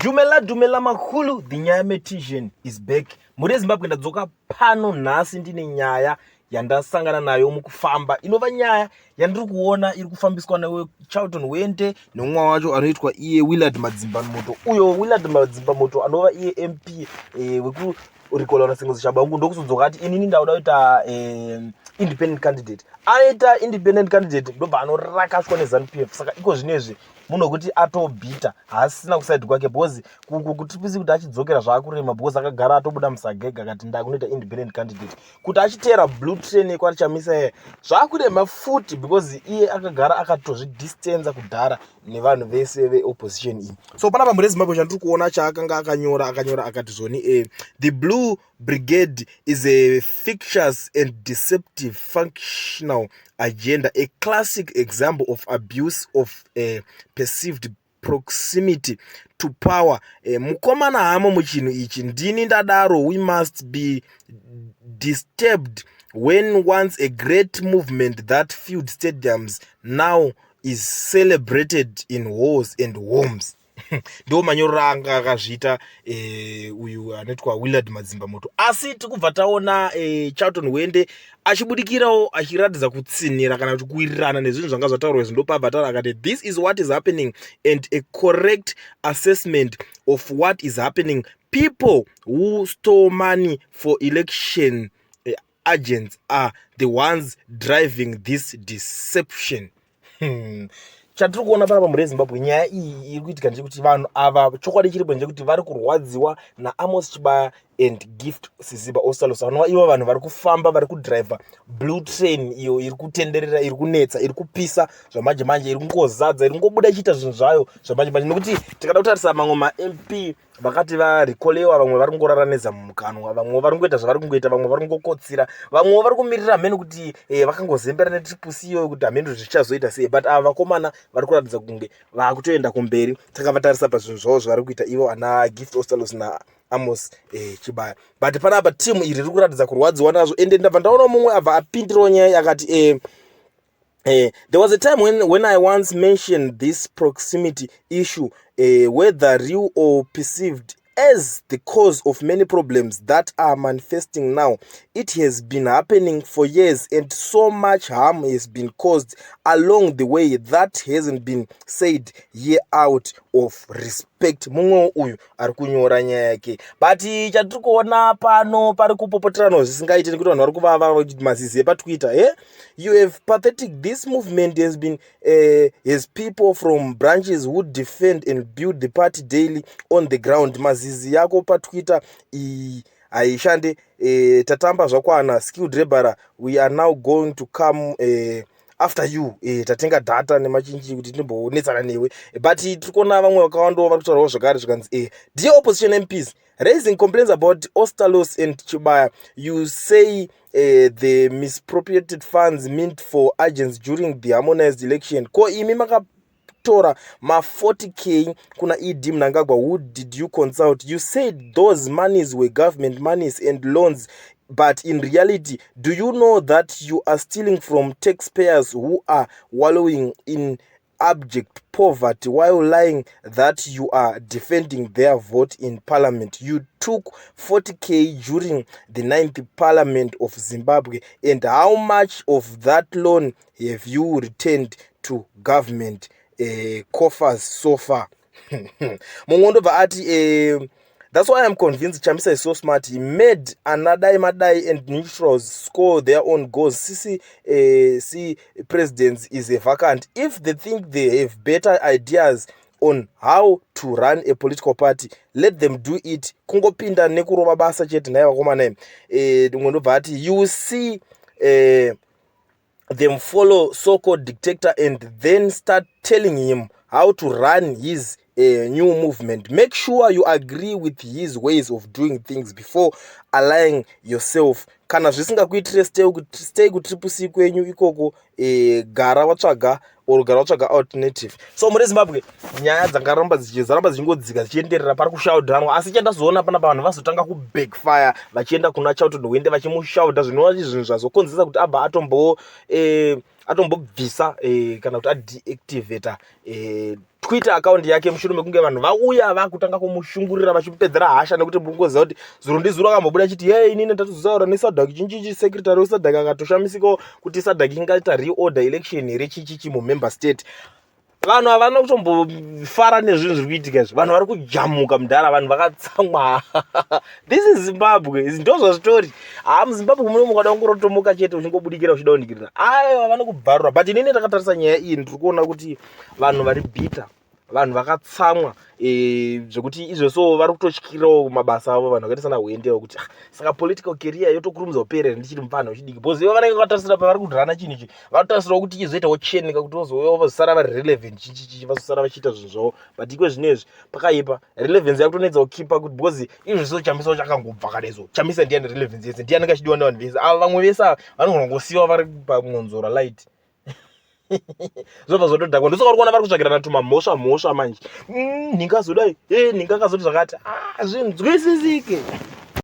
Dumela dumela makhulu, the nyaya metician is back. Mhuri yeZimbabwe, ndadzoka pano nhasi ndine nyaya yandasangana nayo mukufamba, inova nyaya yandiri kuona iri kufambiswa neCharlton Hwende nemumwe wacho anoitwa iye Willard Madzimbamoto. Uyo Willard Madzimbamoto anova iye MP wekurikolana Sengezo Tshabangu, ndokuzodzoka ati inini ndauda kuita independent candidate. Anoita independent candidate, ndobva anorakashwa neZANU PF. Saka iko zvinezvi munhu wekuti atobhita haasisina kuside kwake, because kuTriple kuti achidzokera zvaakurema, because akagara atobuda musagega akati ndakunoita independent candidate. Kuti achiteera blue train yekwari Chamisa iye zvaakurema futi, because iye akagara akatozvidistanza kudhara nevanhu vese veopposition iyi. So panapa, mhuri yeZimbabwe, chandiri kuona chaakanga akanyora, akanyora akati zvoni "The Blue Brigade is a fictitious and deceptive functional agenda, a classic example of abuse of perceived proximity to power." Mukomana hamo muchinhu ichi, ndini ndadaro. "We must be disturbed when once a great movement that filled stadiums now is celebrated in halls and homes." Ndo manyorero anga akazviita uyu anoitwa Willard Madzimbamoto. Asi tikubva taona Charlton Hwende achibudikirawo achiratidza kutsinhira kana kuti kuwirirana nezvinhu zvanga zvataurwa izvi. Ndopabva taura akati, "This is what is happening and a correct assessment of what is happening. People who store money for election agents are the ones driving this deception." Chatiri kuona panapa, mhuri yeZimbabwe, nyaya iyi iri kuitika ndechekuti vanhu ava, chokwadi chiripo ndechekuti vari kurwadziwa naAmos Chibaya and Gift Siziba Ostallos, vanova ivo vanhu vari kufamba, vari kudhiraivha blue train iyo iri kutenderera, iri kunetsa, iri kupisa zvamanje manje, iri kungozadza, iri kungobuda ichiita zvinhu zvayo zvamanje manje. Nekuti tikada kutarisa mamwe maMP vakati varikolewa, vamwe vari kungorara nezamu mukanwa, vamwe vari kungoita zvavari kungoita, vamwe vari kungokotsira, vamwewo vari kumirira hamene kuti vakangozembera neTriple C iyoyo kuti hamene zvichazoita sei. But ava vakomana vari kuratidza kunge vakutoenda kumberi takavatarisa pazvinhu zvavo zvavari kuita ivo ana Gift Ostallos naAmos Chibaya. But panapa timu iri riri kuratidza kurwadziwa nazvo. Ende ndabva ndaona mumwe abva apindirawo nyaya akati there was a time when I once mentioned this proximity issue, whether real or perceived, as the cause of many problems that are manifesting now. It has been happening for years, and so much harm has been caused along the way that hasn't been said here out of respect." Mumwe uyu ari kunyora nyaya yake, but chatiri kuona pano pari kupopoterano zvisingaiti, nekuti vanhu vari kuvava mazizi epaTwitter. You have pathetic. This movement has people from branches who defend and build the party daily on the ground. Mazizi yako paTwitter iyi haishande. Tatamba zvakwana, skilled rebara. We are now going to come after you. Tatenga data nemachinji kuti timbonetsana newe. But tiri kuona vamwe vakawandawo vari kutaurawo zvakare, zvikanzi "Dear opposition MPs raising complaints about Ostallos and Chibaya, you say the misappropriated funds meant for agents during the harmonized election. Ko imi makatora ma40K kuna ED Mnangagwa, who did you consult? You said those monies were government monies and loans, but in reality, do you know that you are stealing from taxpayers who are wallowing in abject poverty while lying that you are defending their vote in parliament? You took 40K during the ninth Parliament of Zimbabwe, and how much of that loan have you returned to government coffers so far?" Mumwe ndobva ati "That's why I'm convinced Chamisa is so smart. He made anadai madai and neutrals score their own goals. CC C presidents is a vacant. If they think they have better ideas on how to run a political party, let them do it. Kungopinda nekurova basa chete." Nhai vakomana. Mumwe ndobva ati, "You will see them follow so-called dictator and then start telling him how to run his new movement. Make sure you agree with his ways of doing things before allying yourself. Kana zvisingakuitire, stay kuTriple C kwenyu ikoko. Gara watsvaga or gara watsvaga alternative." So muri Zimbabwe, nyaya dzangaramba dzaramba dzichingodzika dzichienderera, pari kushaudhanwa. Asi chandazoona panapa, vanhu vazotanga kubackfire vachienda kuna Charlton Hwende vachimushaudha, zvinova zvinhu zvazokonzeresa kuti abva atombobvisa kana kuti adeactivata. Twitter account yake mushure mekunge vanhu vauya vakutanga kumushungurira vachimupedzera hasha, nekuti mungoziva kuti zuro ndizuro akambobuda achiti, "Ye, inini ndatozotaura neSADC chinchichi." Secretary weSADC akatoshamisikawo kuti SADC ingaita reorder election here, chichichi mumember state. Vanhu havana kutombofara nezvinhu zviri kuitika izvi. Vanhu vari kujamuka mudhara, vanhu vakatsamwa. This is Zimbabwe, ndo zvazvitori. Ha, muZimbabwe muno mukada kungorotomuka chete, uchingobudikira uchida kundikirira, aiwa, vanokubvarura. But inini ndakatarisa nyaya iyi, ndiri kuona kuti vanhu vari bitter, vanhu vakatsamwa zvekuti izvozvo vari kutotyirawo mabasa avo. Vanhu vakaita sana Hwendewo kuti, "Ah, saka political career yotokurumidza kuperera ndichiri mufana wechidiki," because ivo vanenge vakatarisira pavari kurana chinhu ichi, vanotarisirawo kuti izoitawo chenika kuti vazouya vazosara vari relevant, chichichi, vazosara vachiita zvinhu zvavo. But iko zvinezvi pakaipa, relevance yakutonetsa kukipa kuti, because izvozvo Chamisa chakangobva kadezo. Chamisa ndiani relevance yese, ndiani anenge achidiwa nevanhu vese ava. Vamwe vese ava vanogona kungosiyiwa vari pamwonzora light, zvobva zvotodhakwa. Ndosaka uri kuona vari kutsvagirana tumamhosva mhosva manje. Nhinga azodai, e, nhinga akazoti zvakati. Ah, zvinzwisisike.